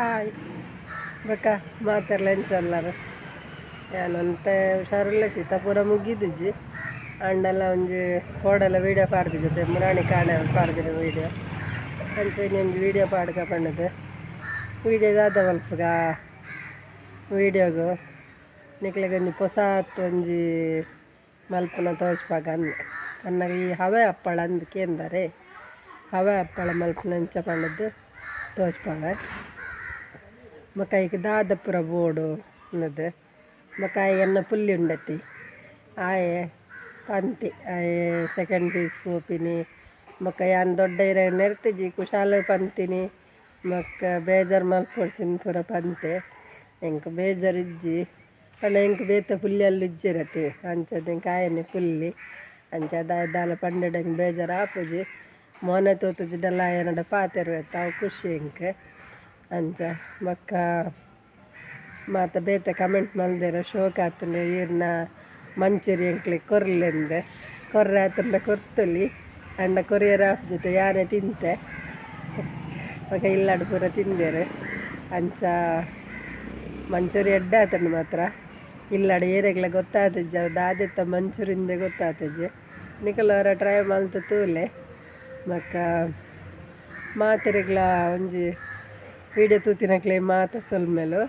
Hi ಬೊಕ ಮಾತೆರ್ಲ ಎಂಚ ಉಲ್ಲೆರ್ ಯಾನ್ ಒಂತೆ ಹುಷಾರಿಲ್ಲ ಶೀತ ಪೂರ ಮುಗಿದಿಜಿ ಆಂಡಲ ಒಂಜಿ ಕೋಡೆಲ ವೀಡಿಯೋ ಪಾಡ್ದಿಜತೆ ಮುರಾಣಿ ಕಾಣೆ ಪಾಡ್ದಿನ ವೀಡಿಯೋ ಅಂಚ ಒಂಜಿ ವೀಡಿಯೋ ಪಾಡ್ಕ ಪಂಡದು ವೀಡಿಯೋ ದಾದ ಮಲ್ಪುಗ ವೀಡಿಯೋಗು ನಿಕ್ಲೆಗ್ ಒಂಜಿ ಪೊಸಾತ್ ಒಂಜಿ ಮಲ್ಪುನ ತೋಜ್ಪಾಗ ಅಂದ್ ಪನ್ನಗ ಈ ಹವೆ ಅಪ್ಪಳ ಅಂದ್ ಕೇಂದರೆ ಹವೆ ಅಪ್ಪಳ ಮಲ್ಪುನ ಎಂಚ ಪಂಡದು ತೋಜ್ಪಾವೆ ಬೊಕ ಐಕ್ ದಾದ ಪೂರ ಬೋಡು ಇಂದುದು ಬೊಕ ಆಯೆ ಎನ್ನ ಪುಲ್ಲಿ ಉಂಡತಿ ಆಯೆ ಪಂತಿ ಆಯೆ ಸೆಕೆಂಡ್ ಪೀಸ್ ಪೋಪಿನಿ ಬೊಕ ಯಾನ್ ದೊಡ್ಡ ಇರೆ ನೆರ್ತಿಜಿ ಕುಶಾಲ ಪಂತಿನಿ ಬೊಕ ಬೇಜಾರ್ ಮಲ್ಪೊಡ್ಚಿಂದ್ ಪೂರ ಪಂತೆ ಎಂಕ್ ಬೇಜಾರ್ ಇಜ್ಜಿ ಪಂಡ ಎಂಕ್ ಬೇತೆ ಪುಲ್ಲಿ ಇಜ್ಜೆರತೆ ಅಂಚದ ಎಂಕ್ ಆಯೆನೆ ಪುಲ್ಲಿ ಅಂಚ ದಾಯೆ ದಾಲ ಪಂಡೆಡ ಎಂಕ್ ಬೇಜಾರ್ ಆಪುಜಿ ಮೋನೆ ತೂತುಜಿಡಲ ಆಯನಡ ಪಾತೆರುವೆತ್ತ ಅವು ಖುಷಿ ಎಂಕ್ ಅಂಚ ಬೊಕ್ಕ ಮಾತ ಬೇತೆ ಕಮೆಂಟ್ ಮಲ್ದೆರ್ ಶೋಕ್ ಆತುಂಡು ಈರ್ನ ಮಂಚೂರಿ ಎಂಕ್ಲೆಗ್ ಕೊರ್ಲೆಂದ್ ಕೊರ್ರೆ ಆತುಂಡ ಕೊರ್ತೊಲಿ ಆಂಡ ಕೊರಿಯರ್ ಆಪುಜತೆ ಯಾನೆ ತಿಂತೆ ಬೊಕ ಇಲ್ಲಡ್ ಪೂರ ತಿಂದೆರ್ ಅಂಚ ಮಂಚೂರಿ ಎಡ್ಡೆ ಆತುಂಡು ಮಾತ್ರ ಇಲ್ಲಡ್ ಏರೆಗ್ಲ ಗೊತ್ತಾತುಜಿ ಅವು ದಾದೆತ್ತ ಮಂಚೂರಿಂದೆ ಗೊತ್ತಾತುಜಿ ನಿಕುಲು ಒರ ಟ್ರೈ ಮಲ್ತ್ ತೂಲೆ ಬೊಕ ಮಾತೆರೆಗ್ಲ ಒಂಜಿ ವೀಡಿಯೋ ತೂತಿನಕ್ಲೆ ಮಾತ ಸೊಲ್ಮೆಲು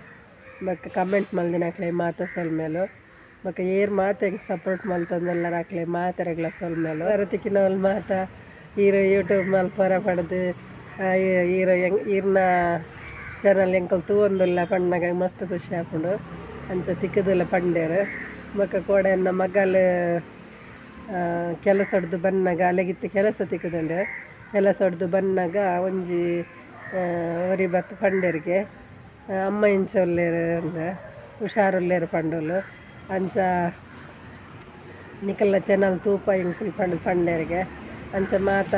ಬೊಕ ಕಮೆಂಟ್ ಮಲ್ದಿನಕ್ಲೆ ಮಾತ ಸೊಲ್ಮೆಲು ಬೊಕ ಏರ್ ಮಾತ ಎಂಕ್ ಸಪೋರ್ಟ್ ಮಲ್ತೊಂದುಲ್ಲೆರ್ ಅಕ್ಲೆ ಮಾತೆರೆಗ್ಲ ಸೊಲ್ಮೆಲು ಅರತಿಕಿನವಲ್ ಮಾತ ಈರ್ ಯೂಟ್ಯೂಬ್ ಮಲ್ಪರ ಪಂಡ್ದ್ ಈರ್ ಈರ್ನ ಚಾನಲ್ ಎಂಕುಲು ತೂವೊಂದುಲ್ಲ ಪನ್ನಗ ಮಸ್ತ್ ಖುಷಿ ಆಪುಂಡು ಅಂಚ ತಿಕ್ಕುದುಲ್ಲ ಪಂಡೆರ್ ಬೊಕ ಕೋಡೆ ಎನ್ನ ಮಗಲ್ ಕೆಲಸಡ್ದು ಬನ್ನಗ ಅಲೆಗಿತ್ತಿ ಕೆಲಸ ತಿಕ್ಕುದುಂಡು ಕೆಲಸಡ್ದು ಬನ್ನಗ ಒಂಜಿ ಒರಿ ಬತ್ತ್ ಪಂಡೆರ್ಗೆ ಅಮ್ಮ ಇಂಚ ಉಲ್ಲೆರ್ ಅಂದ್ ಹುಷಾರುಲ್ಲೆರ್ ಪಂಡೋಲು ಅಂಚ ನಿಕಲ್ನ ಚಾನಲ್ ತೂಪ ಎಂಕುಲು ಪಂಡ್ ಪಂಡೆರ್ಗೆ ಅಂಚ ಮಾತ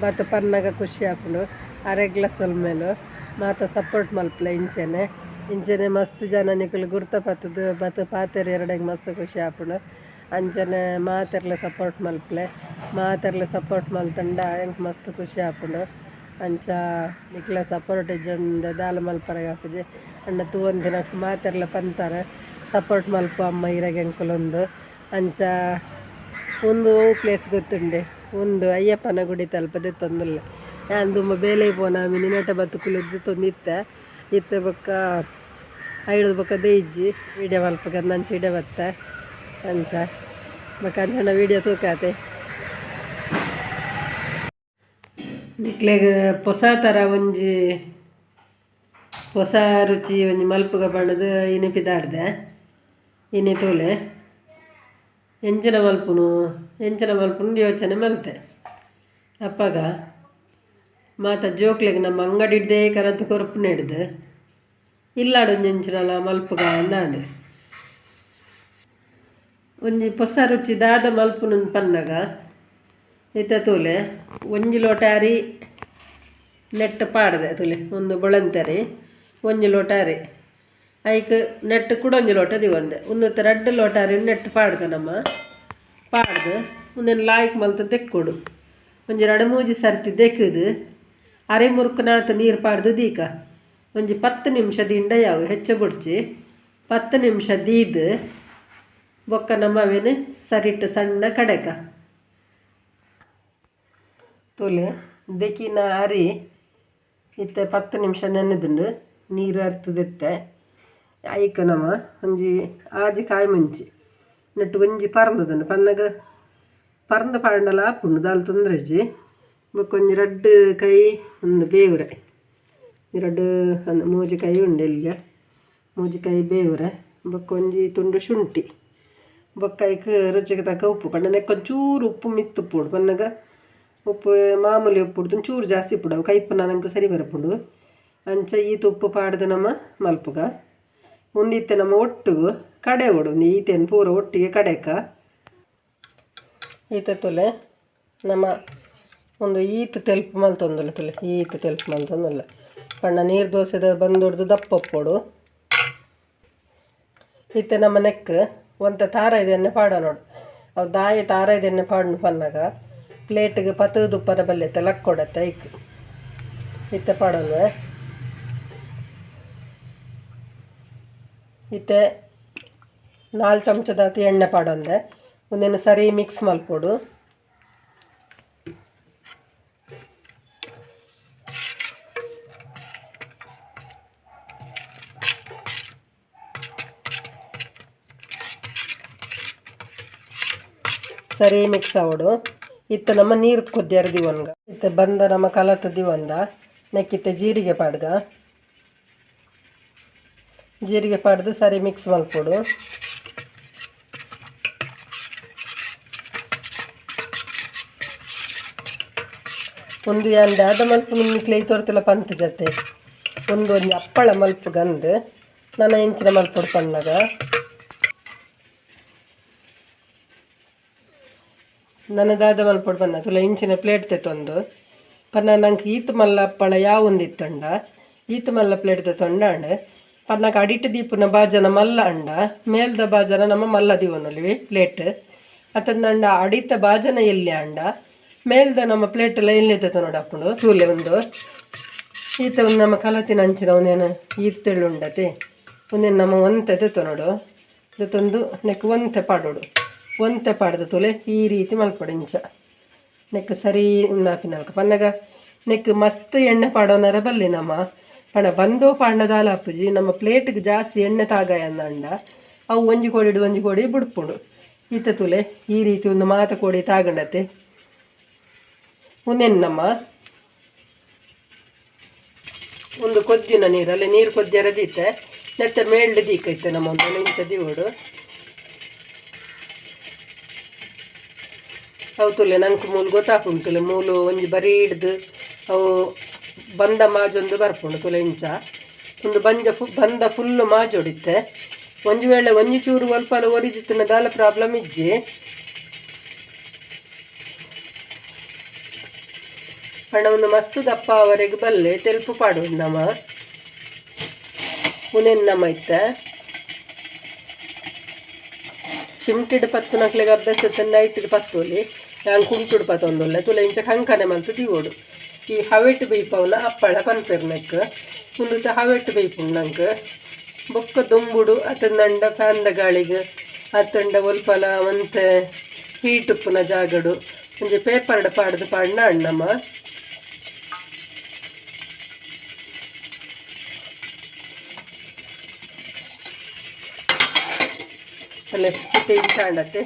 ಬತ್ತ್ ಪನ್ನಗ ಖುಷಿ ಆಪುಂಡು ಅರೆಗ್ಲ ಸೊಲ್ಮೆಲು ಮಾತ ಸಪೋರ್ಟ್ ಮಲ್ಪುಲೆ ಇಂಚೆನೆ ಇಂಚೆನೆ ಮಸ್ತ್ ಜನ ನಿಕುಲು ಗುರ್ತ ಪತ್ತುದು ಬತ್ತ್ ಪಾತೆರ್ಯೆರ್ಡ ಮಸ್ತ್ ಖುಷಿ ಆಪುಂಡು ಅಂಚನೆ ಮಾತೆರ್ಲ ಸಪೋರ್ಟ್ ಮಲ್ಪುಲೆ ಮಾತೆರ್ಲ ಸಪೋರ್ಟ್ ಮಲ್ತುಂಡ ಎಂಕ್ ಮಸ್ತ್ ಖುಷಿ ಆಪುಂಡು ಅಂಚ ನಿಕ್ಲೆ ಸಪೋರ್ಟ್ ಇಜ್ಜಂದೆ ದಾಲ ಮಲ್ಪರೆ ಆಪುಜಿ ಅಂಡ ತೂವೊಂದಿನಕ್ ಮಾತೆರ್ಲ ಪಂತಾರೆ ಸಪೋರ್ಟ್ ಮಲ್ಪು ಅಮ್ಮ ಇರೆಗ್ ಎಂಕುಲೊಂದು ಅಂಚ ಉಂದು ಒವು ಪ್ಲೇಸ್ ಗೊತ್ತುಂಡೆ ಉಂದು ಅಯ್ಯಪ್ಪನ ಗುಡಿ ತಲ್ಪ ದೆತ್ತೊಂದುಲ್ಲೆ ಯಾನ್ ದುಂಬು ಬೇಲೆ ಪೋನ ಮಿನಿನೇಟ ಬತ್ತ್ ಕುಲ್ಲುದು ದೆತ್ತೊಂದಿತ್ತೆ ಇತ್ತೆ ಬೊಕ್ಕ ಐಡ್ದ್ ಬೊಕ್ಕ ದೇಯಿಜ್ಜಿ ವೀಡಿಯೋ ಮಲ್ಪುಗ ಅಂಚ ಇಡೆ ಬತ್ತೆ ಅಂಚ ಬೊಕ ಅಂಚನ ವೀಡಿಯೋ ತೂಕಾತೆ ನಿಕ್ಲೆಗ್ ಪೊಸ ಥರ ಒಂಜಿ ಪೊಸ ರುಚಿ ಒಂಜಿ ಮಲ್ಪುಗ ಪಂಡುದು ಇನಿ ಪಿದಾಡ್ದೆ ಇನಿ ತೂಲೆ ಎಂಚಿನ ಮಲ್ಪುನು ಎಂಚಿನ ಮಲ್ಪುನು ಯೋಚನೆ ಮಲ್ತೆ ಅಪಗ ಮಾತ ಜೋಕ್ಲೆಗ್ ನಮ್ಮ ಅಂಗಡಿಡ್ದೇ ಕನತ್ ಕೊರ್ಪುನೆಡ್ದ್ ಇಲ್ಲಾಡ್ ಒಂಜಿ ಎಂಚಿನಲ ಮಲ್ಪುಗ ಅಂದಾಂಡ್ ಒಂಜಿ ಪೊಸ ರುಚಿ ದಾದ ಮಲ್ಪುನು ಪನ್ನಗ ಇತ್ತೆ ತೂಲೆ ಒಂಜಿ ಲೋಟ ಅರಿ ನೆಟ್ ಪಾಡ್ದೆ ತೂಲೆ ಒಂದು ಬೊಳಂತರಿ ಒಂಜಿ ಲೋಟ ಅರಿ ಐಕ್ ನೆಟ್ ಕುಡೊಂಜಿ ಲೋಟ ದೀವೊಂದೆ ಉಂದೆತ ರಡ್ಡ್ ಲೋಟ ಅರಿ ನೆಟ್ ಪಾಡ್ಗ ನಮ ಪಾಡ್ದು ಉಂದೆನ್ ಲಾಯ್ಕ್ ಮಲ್ತ್ ದೆಕ್ಕೊಡು ಒಂಜಿ ರಡ್ಡ್ ಮೂಜಿ ಸರ್ತಿ ದೆಕ್ಕುದು ಅರೆ ಮುರ್ಕುನಾತ್ ನೀರು ಪಾಡ್ದು ದೀಕ ಒಂಜಿ 10 ನಿಮಿಷ ದಿಂಡ ಯಾವು ಹೆಚ್ಚ ಬೊಡ್ಚಿ 10 ನಿಮಿಷ ದೀದ್ ಬೊಕ್ಕ ನಮ ಅವೆನ್ ಸರಿಟ್ ಸಣ್ಣ ಕಡೆಕ ತೂಲೆ ದೆಕಿನ ಅರಿ ಇತ್ತೆ 10 ನಿಮಿಷ ನೆನೆದುಂಡು ನೀರು ಅರ್ತುದಿತ್ತೆ ಐಕ್ ನಮ ಒಂಜಿ ಆಜಿ ಕಾಯಿ ಮುಂಚಿ ನೆಟ್ ಒಂಜಿ ಪರಂದುದುಂಡು ಪನ್ನಗ ಪರಂದು ಪಾಡ್ಂಡಲ ಆಪುಂಡು ದಾಲ ತೊಂದ್ರೆ ಇಜ್ಜಿ ಬೊಕ ಒಂಜಿ ರಡ್ಡ್ ಕೈ ಒಂದು ಬೇವುರೆ ರಡ್ಡ್ ಮೂಜಿ ಕೈ ಉಂಡು ಎಲ್ಯ ಮೂಜಿ ಕೈ ಬೇವುರೆ ಬೊಕ ಒಂಜಿ ತುಂಡು ಶುಂಠಿ ಬೊಕ ಐಕ್ ರುಚಿಗೆ ತಕ್ಕ ಉಪ್ಪು ಪಂಡ ನೆಕ್ ಒಂಚೂರು ಉಪ್ಪು ಮಿತ್ತ್ ಉಪ್ಪುಡು ಪನ್ನಗ ಉಪ್ಪು ಮಾಮೂಲಿ ಉಪ್ಪು ಒಂಚೂರು ಜಾಸ್ತಿ ಉಪ್ಪುಡು ಅವು ಕೈಪು ನಂಗೆ ಸರಿ ಬರಪುಂಡು ಅಂಚ ಈತ್ ಉಪ್ಪು ಪಾಡ್ದು ನಮ ಮಲ್ಪುಗ ಉಂದಿತ್ತೆ ನಮ್ಮ ಒಟ್ಟುಗು ಕಡೆವೊಡು ಒಂಜಿ ಈತೆನ್ ಪೂರ ಒಟ್ಟಿಗೆ ಕಡೆಕ ಈತೆ ತೂಲೆ ನಮ ಒಂದು ಈತ್ ತೆಲ್ಪು ಮಲ್ತೊಂದುಲ್ಲ ತೂಲೆ ಈತ್ ತೆಲ್ಪು ಮಲ್ತೊಂದುಲ್ಲ ಪಂಡ ನೀರು ದೋಸೆದ ಬಂದೊಡ್ದು ದಪ್ಪ ಉಪ್ಪೊಡು ಇತ್ತೆ ನಮ್ಮ ನೆಕ್ ಒಂತೆ ತಾರಾಯಿದ ಎಣ್ಣೆ ಪಾಡ ನೋಡು ಅವು ದಾಯಿ ತಾರಾಯಿದ ಎಣ್ಣೆ ಪಾಡ್ನು ಪನ್ನಗ ಪ್ಲೇಟ್ಗೆ ಪತ್ತುದು ಉಪ್ಪರ ಬಲ್ಲೆತ್ತೆ ಲಕ್ಕೊಡತ್ತೆ ಐಕ್ ಇತ್ತೆ ಪಾಡೊನ್ವೆ. ಇತ್ತೆ 4 ಚಮಚದಾತ್ ಎಣ್ಣೆ ಪಾಡೊಂದೆ ಉಂದೆನ್ ಸರಿ ಮಿಕ್ಸ್ ಮಲ್ಪೊಡು ಸರಿ ಮಿಕ್ಸ್ ಆವೊಡು ಇತ್ತೆ ನಮ್ಮ ನೀರು ಕೊದ್ದಿಯರ ದಿವನ್ಗ ಇತ್ತೆ ಬಂದ ನಮ್ಮ ಕಲತ ದಿವಂದ ನೆಕ್ಕಿತ್ತೆ ಜೀರಿಗೆ ಪಾಡ್ಗ ಜೀರಿಗೆ ಪಾಡ್ದು ಸರಿ ಮಿಕ್ಸ್ ಮಲ್ಪೊಡು ಒಂದು ಯಾನ್ ದಾದ ಮಲ್ಪು ನಿಕ್ಲೆ ತೋರ್ತಲ ಪಂತ ಜತೆ ಒಂದು ಒಂಜಿ ಅಪ್ಪಳ ಮಲ್ಪು ಗಂದು ನನ್ನ ಇಂಚಿನ ಮಲ್ಪೊಡು ಪನ್ನಗ ನನ್ನ ದಾದ ಮಲ್ಪೊಡು ಪನ್ನ ತುಲ ಇಂಚಿನ ಪ್ಲೇಟ್ ತೆತ್ತೊಂದು ಪನ್ನ ನಂಗೆ ಈತ್ ಮಲ್ಲ ಅಪ್ಪಳ ಯಾವೊಂದಿತ್ತಂಡ ಈತ್ ಮಲ್ಲ ಪ್ಲೇಟ್ ತೆತ್ತೊಂಡಾಂಡ್ ಪನ್ನಕ ಅಡಿಟ್ಟು ದೀಪುನ ಬಾಜನ ಮಲ್ಲ ಅಂಡ ಮೇಲ್ದ ಬಾಜನ ನಮ್ಮ ಮಲ್ಲ ದಿವನೊಲಿವಿ ಪ್ಲೇಟ್ ಅತ್ತಂದಂಡ ಅಡಿತ ಬಾಜನ ಎಲ್ಲಿ ಅಂಡ ಮೇಲ್ದ ನಮ್ಮ ಪ್ಲೇಟ್ ಎಲ್ಲ ಎಲ್ಲಿ ನೋಡಪ್ಪುಂಡು ತೂಲೆ ಒಂದು ಈತ ಒಂದು ನಮ್ಮ ಕಲತಿನ ಅಂಚಿನ ಒಂದೇನು ಈತ ತೆಳ್ಳುಂಡತೆ ಒಂದೇನು ನಮ್ಮ ಒಂತೆ ತೆತ್ತೊನೋಡು ಇದೊಂದು ನೆಕ್ ಒಂತೆ ಪಾಡೋಡು ಒಂತೆ ಪಾಡ್ದು ತುಲೆ ಈ ರೀತಿ ಮಲ್ಪೊಡು ಇಂಚ ನೆಕ್ ಸರಿ ಉಂದಾಪಿನಲ್ಕ ಪನ್ನಗ ನೆಕ್ ಮಸ್ತ್ ಎಣ್ಣೆ ಪಾಡೋನರ ಬಲ್ಲಿ ನಮ್ಮ ಪಣ ಬಂದೋ ಪಾಂಡದಾಲ ಅಪ್ಪುಜಿ ನಮ್ಮ ಪ್ಲೇಟ್ಗೆ ಜಾಸ್ತಿ ಎಣ್ಣೆ ತಾಗಾಯ ಅಂದಂಡ ಅವು ಒಂಜಿ ಕೋಡಿಡು ಒಂಜಿ ಕೋಡಿ ಬುಡ್ಪುಂಡು ಈತ ತುಲೆ ಈ ರೀತಿ ಒಂದು ಮಾತ ಕೋಡಿ ತಾಗಂಡತೆ ಉಂದೆನ್ ನಮ್ಮ ಒಂದು ಕೊದ್ದಿನ ನೀರು ಅಲ್ಲಿ ನೀರು ಕೊದ್ದಿಯರ ದೀತೆ ನೆತ್ತ ಮೇಲ್ಡ್ ದೀಕೈತೆ ನಮ್ಮ ಒಂದು ಇಂಚ ದಿವೋಡು ಅವು ತುಲೆ ನಂಗೆ ಮೂಲು ಗೊತ್ತಾಪುಂಡು ತುಲೆ ಮೂಲು ಒಂಜಿ ಬರೀ ಹಿಡ್ದು ಅವು ಬಂದ ಮಾಜೊಂದು ಬರ್ಪುಂಡು ತುಲೆ ಇಂಚ ಒಂದು ಬಂಜ ಬಂದ ಫುಲ್ಲು ಮಾಜೊಡಿತ್ತೆ ಒಂಜಿ ವೇಳೆ ಒಂಜಿ ಚೂರು ಒಲ್ಪಲ ಒರಿದಿತ್ತಿನ ದಾಲ ಪ್ರಾಬ್ಲಮ್ ಇಜ್ಜಿ ಪಂಡ ಒಂದು ಮಸ್ತ್ ದಪ್ಪ ಅವರೆಗೆ ಬಲ್ಲೆ ತೆಲುಪು ಪಾಡು ನಮ್ಮ ಉನೆನ್ ನಮ್ಮ ಇತ್ತ ಚಿಮ್ಟಿಡ್ ಪತ್ತು ನಕ್ಲೆಗ್ ಅಭ್ಯಾಸ ನೈಟ್ ಪತ್ತೊಲಿ ಯಾನ್ ಕುಂಟುಡು ಪತ್ತೊಂದುಲ್ಲೆ ತುಲೆ ಇಂಚ ಕಂಕನೆ ಮಲ್ತು ದಿವೊಡು ಈ ಹವೆಟ್ ಬೇಯ್ಪವುನ ಅಪ್ಪಳ ಪನ್ಪೆರ್ ನೆಕ್ ಉಂದುತ ಹವೆಟ್ ಬೇಯ್ಪುಂಡು ನಂಕ್ ಬೊಕ್ಕ ದೊಂಬುಡು ಅತ್ತಂದಂಡ ಫ್ಯಾನ್ದ ಗಾಳಿಗ್ ಅತ್ತಂಡ ಒಲ್ಪಲ ಒಂತೆ ಹೀಟ್ ಉಪ್ಪುನ ಜಾಗಡು ಒಂಜಿ ಪೇಪರ್ಡ್ ಪಾಡ್ದು ಪಾಡ್ನ ಅಣ್ಣಮ್ಮ ತಲೆ ಇತ್ತೆ ಇಂಚಾಂಡತ್ತೆ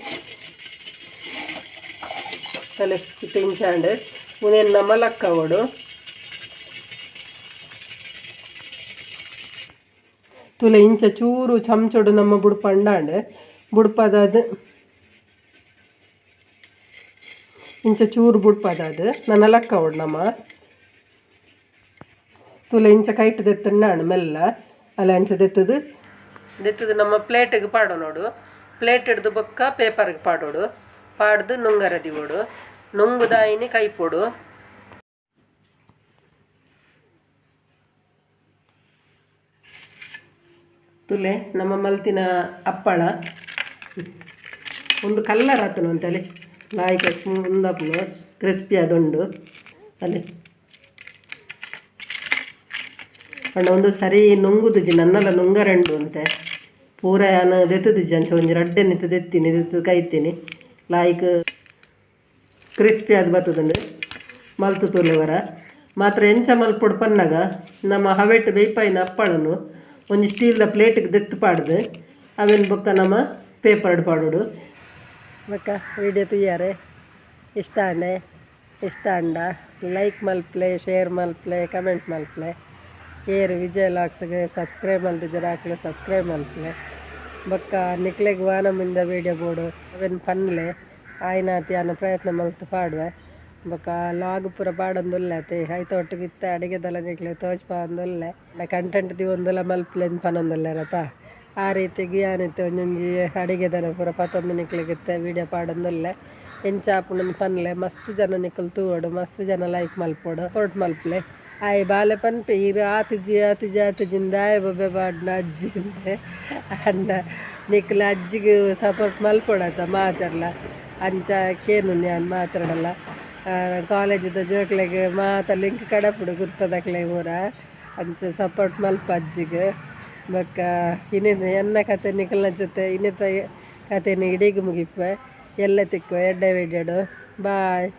ತಲೆ ಇತ್ತೆ ಇಂಚಾಂಡ್ ಉಂದೆನ್ ನಮ್ಮ ಲಕ್ಕವೊಡು ತುಲೆ ಇಂಚ ಚೂರು ಚಮಚೊಡು ನಮ್ಮ ಬುಡ್ಪಂಡಾಂಡ್ ಬುಡ್ಪದಾದ್ ಇಂಚ ಚೂರು ಬುಡ್ಪದಾದ್ ನನ್ನ ಲಕ್ಕವೊಡು ನಮ್ಮ ತುಲೆ ಇಂಚ ಕೈಟ್ ದೆತ್ತಂಡಾಂಡ್ ಮೆಲ್ಲ ಅಲ್ಲ ಅಂಚ ದೆತ್ತದು ದೆತ್ತದು ನಮ್ಮ ಪ್ಲೇಟಿಗೆ ಪಾಡೋ ನೋಡು ಪ್ಲೇಟ್ ಹಿಡ್ದು ಬೊಕ್ಕ ಪೇಪರ್ಗೆ ಪಾಡೋಡು ಪಾಡ್ದು ನುಂಗರ ದಿವೋಡು ನುಂಗುದಾಯಿನಿ ಕೈಪೊಡು ತುಲೆ ನಮ್ಮ ಮಲ್ತಿನ ಅಪ್ಪಳ ಒಂದು ಕಲ್ಲರ್ ಆತನು ಅಂತಲ್ಲಿ ಲಾಯ್ಕ ಉಂದಪ್ಪನು ಕ್ರಿಸ್ಪಿ ಅದೊಂಡು ಅಲ್ಲಿ ಪಂಡ ಒಂದು ಸರಿ ನುಂಗುದುಜಿ ನನ್ನಲ್ಲ ನುಂಗರೆಂಡು ಅಂತೆ ಪೂರ ಯಾನ್ ದೆತ್ತುದಿಜ್ಜಿ ಅಂಚ ಒಂಜಿ ರಡ್ಡೆ ನಿತ್ತು ದೆತ್ತೀನಿ ದೆತ್ತು ಕೈತೀನಿ ಲಾಯ್ಕ್ ಕ್ರಿಸ್ಪಿ ಅದು ಬತ್ತದಂಡು ಮಲ್ತು ತುಲೆವರ ಮಾತ್ರ ಎಂಚ ಮಲ್ಪೊಡು ಪನ್ನಗ ನಮ್ಮ ಹವೆಟ್ ಬೇಯ್ಪಾಯಿನ ಅಪ್ಪಳನು ಒಂಜಿ ಸ್ಟೀಲ್ದ ಪ್ಲೇಟ್ಗೆ ದೆತ್ತು ಪಾಡ್ದು ಅವೆನ್ ಬೊಕ್ಕ ನಮ್ಮ ಪೇಪರ್ಡ್ ಪಾಡೋಡು ಬೊಕ್ಕ ವೀಡಿಯೋ ತೂಯಾರೆ ಇಷ್ಟ ಆಂಡೆ ಇಷ್ಟ ಆಂಡ ಲೈಕ್ ಮಲ್ಪಲೆ ಶೇರ್ ಮಲ್ಪಲೆ ಕಮೆಂಟ್ ಮಲ್ಪಲೆ ಏರು ವಿಜಯ್ ಲಾಗ್ಸ್ಗೆ ಸಬ್ಸ್ಕ್ರೈಬ್ ಮಲ್ತಿದ್ದೀರ ಹಾಕ್ಲೆ ಸಬ್ಸ್ಕ್ರೈಬ್ ಮಲ್ಪಲೆ ಬೊಕ್ಕ ನಿಕ್ಲೆಗ್ ವಾನ ಮಿಂದ ವೀಡಿಯೋ ಬೋಡು ಅವೆನ್ ಪನ್ಲೆ ಆಯ್ನಾತಿ ಆನ ಪ್ರಯತ್ನ ಮಲ್ತು ಪಾಡುವೆ ಬೊಕ್ಕ ಲಾಗ್ ಪೂರ ಪಾಡೊಂದುಲ್ಲೆ ಅತೆ ಐತ ಒಟ್ಟಿಗೆ ಇತ್ತೆ ಅಡಿಗೆದಲ್ಲ ನಿಕ್ಲೆ ತೋಜ್ಪಾವೊಂದುಲ್ಲೆ ಕಂಟೆಂಟ್ ದೀವೊಂದುಲ್ಲ ಮಲ್ಪಲೆ ಪನೊಂದುಲ್ಲೆರತ ಆ ರೀತಿಗೆ ಯಾನಿತ್ತೆ ಒಂಜೊಂಜಿ ಅಡಿಗೆದನ ಪೂರ ಪತ್ತೊಂದು ನಿಕ್ಲೆಗಿತ್ತೆ ವೀಡಿಯೋ ಪಾಡೊಂದುಲ್ಲೆ ಎಂಚ ಆಪುಂಡು ಪನ್ಲೆ ಮಸ್ತ್ ಜನ ನಿಕುಲು ತೂವೊಡು ಮಸ್ತ್ ಜನ ಲೈಕ್ ಮಲ್ಪೊಡು ಸಪೋರ್ಟ್ ಮಲ್ಪಲೆ ಆಯ್ ಬಾಲೆ ಪನ್ಪೆ ಇರು ಆತಿಜಿ ಆತಿಜಿ ಆತಿಜಿಂದ ಆಯ್ ಬೊಬ್ಬೆ ಪಾಡ್ನ ಅಜ್ಜಿಂದೆ ಅಣ್ಣ ನಿಕ್ಲ ಅಜ್ಜಿಗೆ ಸಪೋರ್ಟ್ ಮಲ್ಪೊಡತ ಮಾತೆರ್ಲ ಅಂಚ ಕೇನು ಯಾನ್ ಮಾತಾಡಲ್ಲ ಕಾಲೇಜಿದ ಜೋಕ್ಲೆಗ್ ಮಾತ ಲಿಂಕ್ ಕಡಪುಡು ಗುರ್ತದಕ್ಲೆ ಪೂರ ಅಂಚ ಸಪೋರ್ಟ್ ಮಲ್ಪ ಅಜ್ಜಿಗೆ. ಬೊಕ್ಕ ಇನಿ ಎನ್ನ ಕತೆ ನಿಕಲ್ನ ಜೊತೆ ಇನ್ನಿತ ಕತೆನ್ ಇಡೀಗ್ ಮುಗಿಪುವೆ. ಎಲ್ಲೆ ತಿಕ್ಕುವೆ ಎಡ್ಡೆ ವಿಡಿಯೋಡು. ಬಾಯ್.